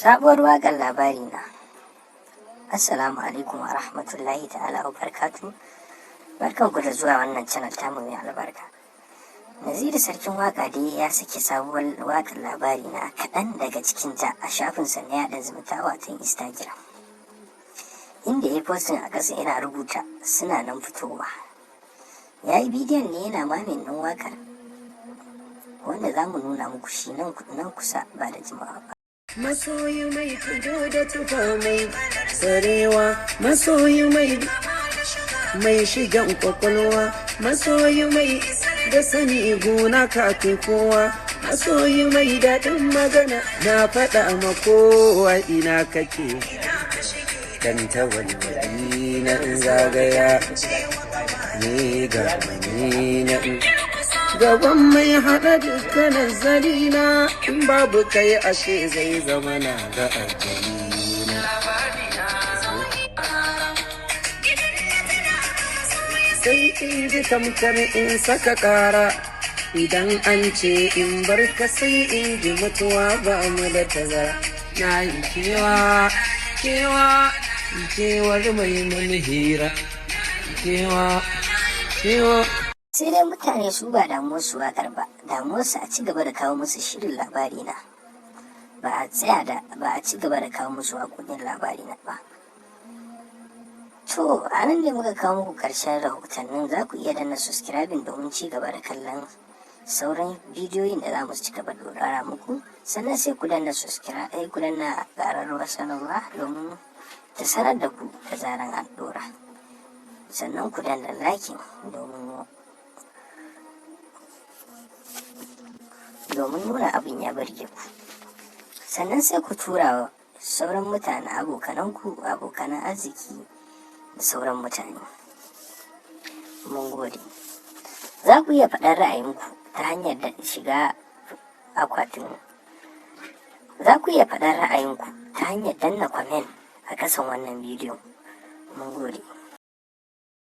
Sabuwar waƙar Labari Na. Assalamu alaikum wa rahmatullahi ta'ala wa barkatu. Barkanku da zuwa wannan channel tamu mai albarka. Naziru Sarkin Waka dai ya saki sabuwar waƙar Labari Na, kaɗan daga cikinta, a shafinsa na yaɗa zumunta, watan Instagram. Inda ya posting a ƙasa yana rubuta "Suna nan fitowa". Ya yi bidiyon ne yana miming ɗin waƙar, wanda za mu nuna muku shi nan kusa ba da jimawa ba. Masoyi mai ado da tufa, mai sarewa, masoyi mai mai shigan kwakwalwa, masoyi mai da sani gona kafin kowa, masoyi mai daɗin magana, na faɗa ma kowa. Ina kake dan tawalli na zagaya ne ga na gaban mai haɗa dukkanin zalina, in babu kai ashe zai zama na ga ajalina. Sai in ji tamkar in saka ƙara idan an ce in bar ka, sai in ji mutuwa ba mu da tazara. Na yi kewa, kewa, kewar mai mani hira, kewa, kewa. Sai dai mutane su ba damuwarsu waƙar ba, damuwarsu a ci gaba da kawo musu shirin Labari Na, ba a tsaya da ba a ci gaba da kawo musu waƙoƙin Labari Na ba. To, a nan ne muka kawo muku ƙarshen rahotannin. Za ku iya danna subscribing domin ci gaba da kallon sauran bidiyoyin da za mu ci gaba da ɗora muku. Sannan sai ku danna subscribe, ku danna ƙararrawar sanarwa domin ta sanar da ku da zaran an ɗora. Sannan ku danna liking domin nuna abin ya burge ku. Sannan sai ku tura wa sauran mutane, abokananku, abokanan arziki da sauran mutane. Mun gode. Za ku iya faɗar ra'ayinku ta hanyar da shiga akwatin. Za ku iya faɗar ra'ayinku ta hanyar danna comment a ƙasan wannan bidiyon. Mun gode.